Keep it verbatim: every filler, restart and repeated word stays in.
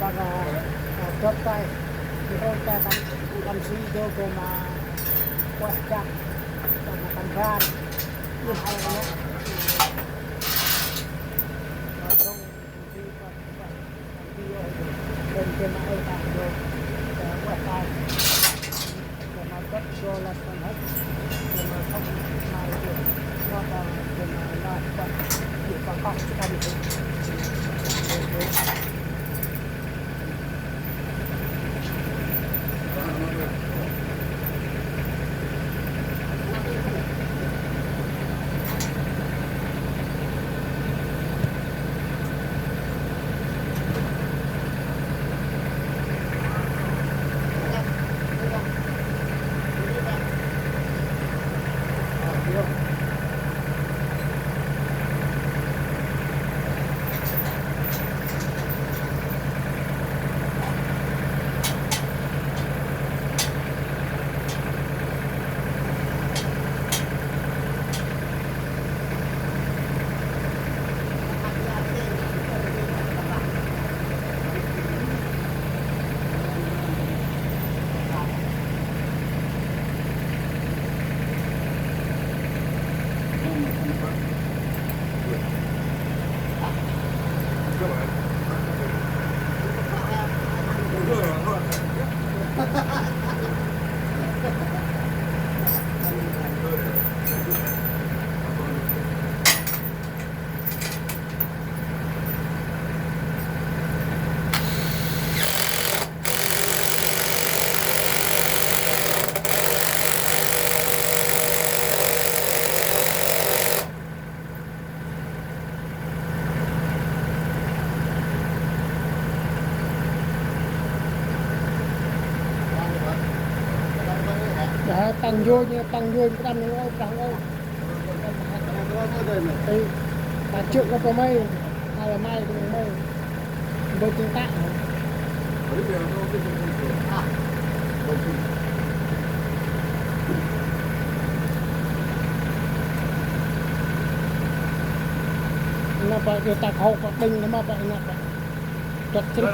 Păng, ơ, ơ, dŏp tay, ơ, tay păng, păng si dô gay ma kueh chăp, păng, păng ban, ih ai nê. Ơ, dŏng, păng si, păng, păng, păng si, ơ, dŏng, dŏng, dŏng, dŏng, dŏng, dŏng, dŏng, dŏng, dŏng, Dah tăng vô nha, tăng vô, tăng vô, tăng vô. Ê, ta chịu có tụi mày, ai là mày, tụi mày. Bơ chưng tạng. Napa yu ta khâu kơ đinh, napa napa. Trật trật.